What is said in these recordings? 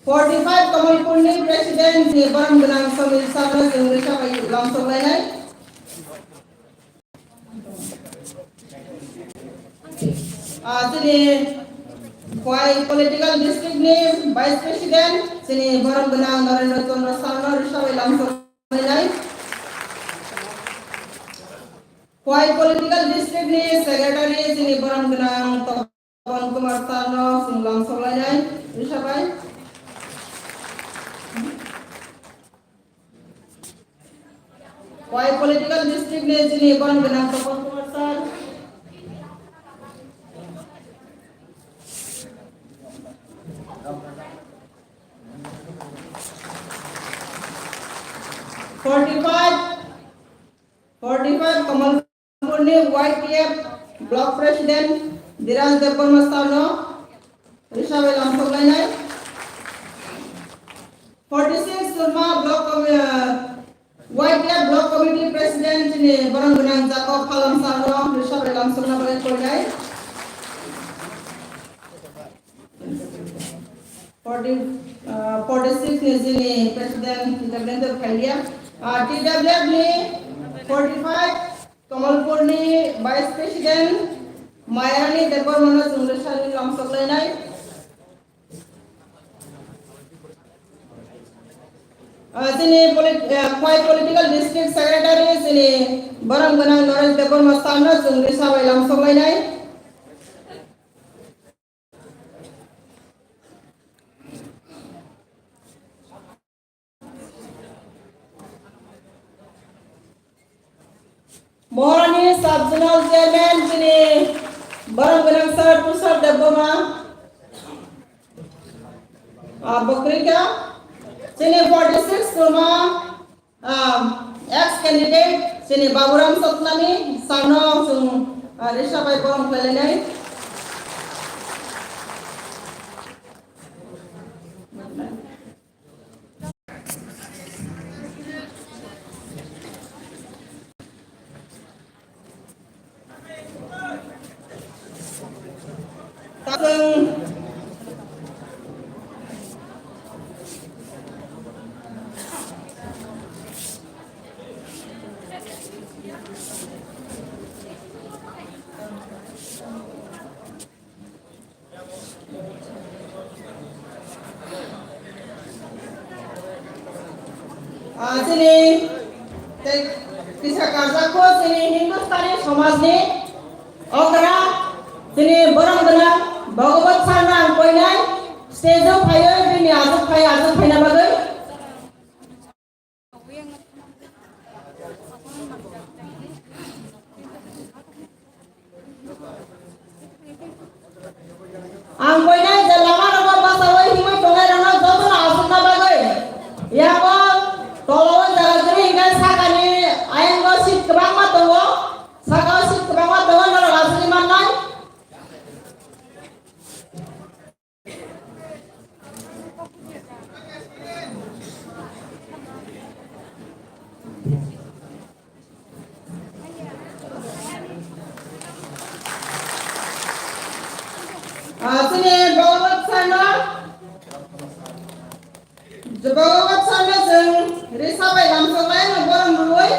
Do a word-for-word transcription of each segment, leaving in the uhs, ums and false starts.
Forty five Kamalpurni President ni borom gwnang Samir Sarno chwng rwsa bai lamsok lainai. Ah, chini Khowai Political District ni Vice President, chini borom gwnang Narendra Chandra Sarno rwsa bai lamsok lainai. Khowai Political District ni Secretary, chini borom gwnang Pawan Kumar Sarno chwng lamsok lainai, rwsa bai. Khowai Political District ni chini borom gwnang Pawan Kumar Sar. Forty five, forty five Kamal Purni Y T F Block President Diraj Debbarma Sarno rwsa bai lamsok lainai. Forty six Surma Block Com-, uh, Y T F Block Committee President chini borom gwnang Jacob Phalam Sarno rwsa bai lamsokna bagwi koinai. Forty, uh, forty six ni chini President T W F khailiya. Uh, T W F ni forty five Kamalpur ni Vice President Mayarani Debbarmano chwng rwsani lamsok lainai. Uh, chini polit-, uh, Khowai Political District Secretary chini borom gwnang Naresh Debbarma Sarno chwng rwsa bai lamsok lainai. Moharani Sub Zonal Chairman chini borom gwnang Sir Tushar Debbarma, ah, Bokrika, chini forty six Surma, ah, ex candidate chini Baburam Satnami Sarno chwng, ah, rwsa bai borom khlainai. Ah, chini tei kisa karjakgo chini Hindustani somajni okra chini borom gwnang Bhagavat Sarno ang koinai stage o phaiwi bini aswk phai aswk phaina bagwi. Ang koinai je lama rogo bachaui himui tongnai rokno jotono aswkna bagwi. Yago tolao jaga kwrwi hwnkhe sakani ayang o seat kwbangma tongo, saka o seat kwbangma tongo, norok aswkwi mannai. Ah, chini Bhagavat Sarno, Bhagavat Sarno chwng risa bai lamsok lai no borom rwui.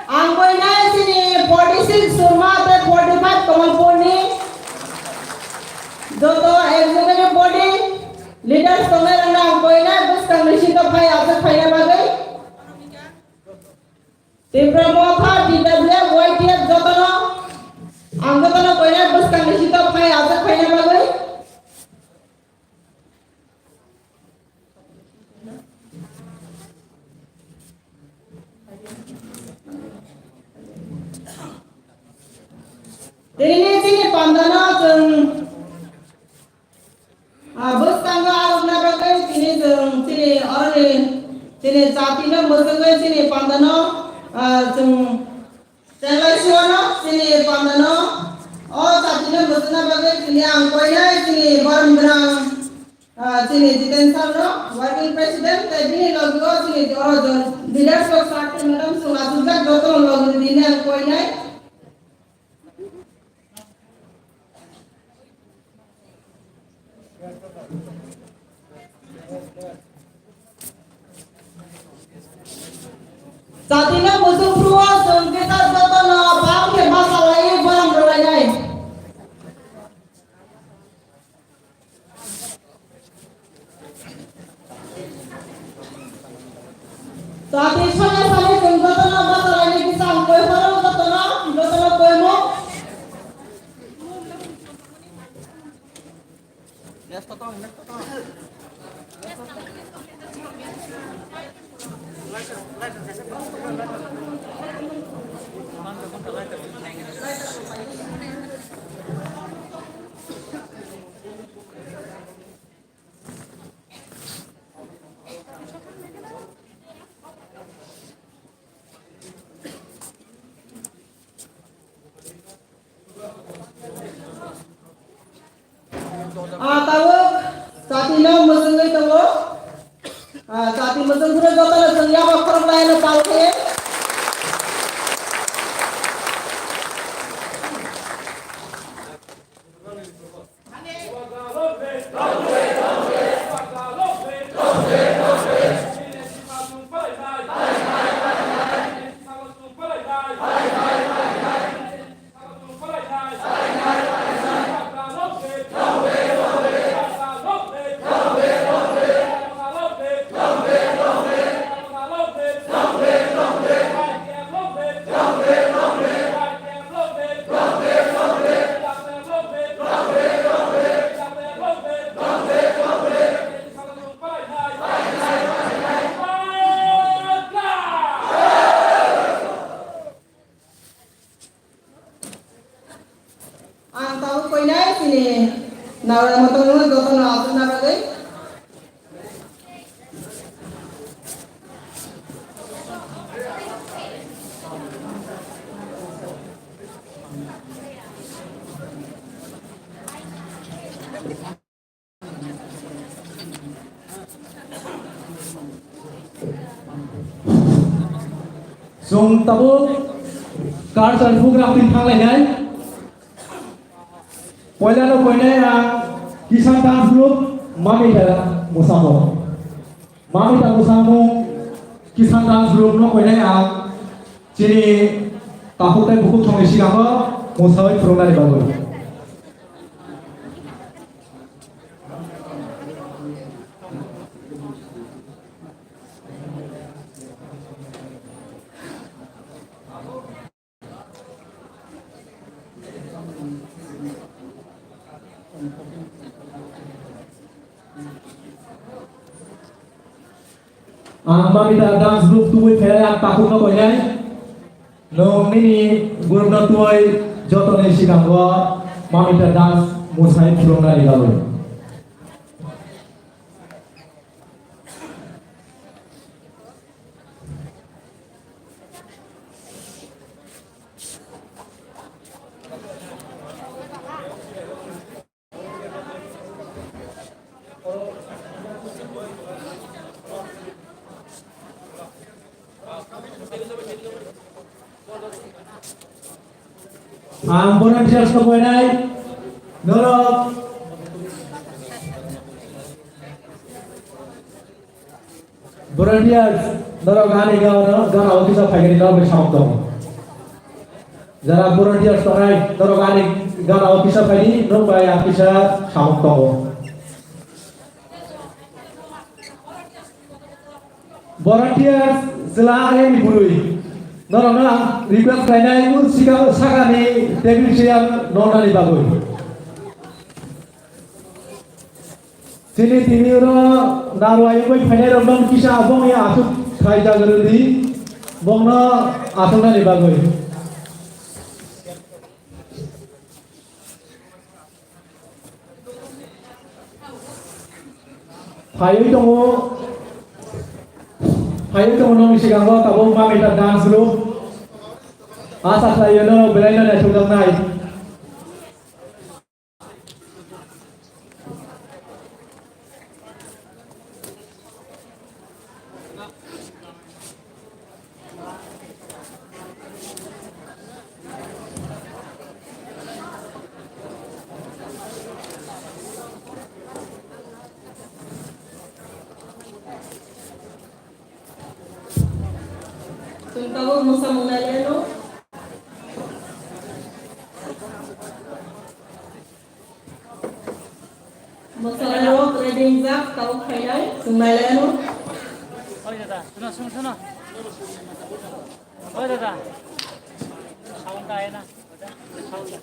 Ang koinai chini forty six Surma tei forty five Kamalpurni joto executive body leaders tongnai rokno ang koinai bwskang ni sito phai aswk phaina bagwi. Tipra Motha, T W F, Y T F jotono ang jotono koinai bwskang ni sito phai aswk phaina bagwi. Tini chini pandano chwng, ah, bwskango arokna bagwi tini chwng chini oroni chini jatino mwchwngwi chini pandano, ah, chwng Chenglai suano chini pandano o jatino mwchwngna bagwi tini ang koinai chini borom gwnang, ah, chini Jiten Sarno, working president, tei bini logi o chini oro jon leaders rok sakhe madam chwng achukjak jotono logi tini ang koinai. Nawi motom no joto no aswk na bagwi. Chwng tabuk culture program twi thanglainai. Poilano koinai ang Kisan Dance Group Mamita Musamo. Mamita Musamo Kisan Dance Group no koinai ang chini takhuk tei bukhuk thongni sikango musawi phwrwngnani bagwi. Ang Mamita Dance Group tubui phainai ang takhukno koinai. Nwng nini group no tubui jotoni sikango Mamita Dance musai phwrwngnani bagwi. Ang volunteers no koinai norok. Volunteers, norok ani gana, gana office o phaikhe norok bai samung tongo. Jara volunteers tongnai, norok ani gana office o phaidi, norok bai ang kisa samung tongo. Volunteers, chwla ani bwrwi, norokno ang request khlainai, un sika-, sakani technician nongnani bagwi. Chini tini oro narwai wngwi phainai rok no kisa aboni aswk khai jaga rwdi, bongno aswknani bagwi. Phaiwi tongo, phaiwi tongo nokni sikango tabuk Mamita dance group. Asa khlaio norok belai no naithokjaknai. Chwng tabuk mwsa mwnai le no. Mwsalairok ready wngjak, tabuk phainai, chwng nai le no. Oi dada, suno, suno, suno. Oi dada. Sound ta hai na. Sound.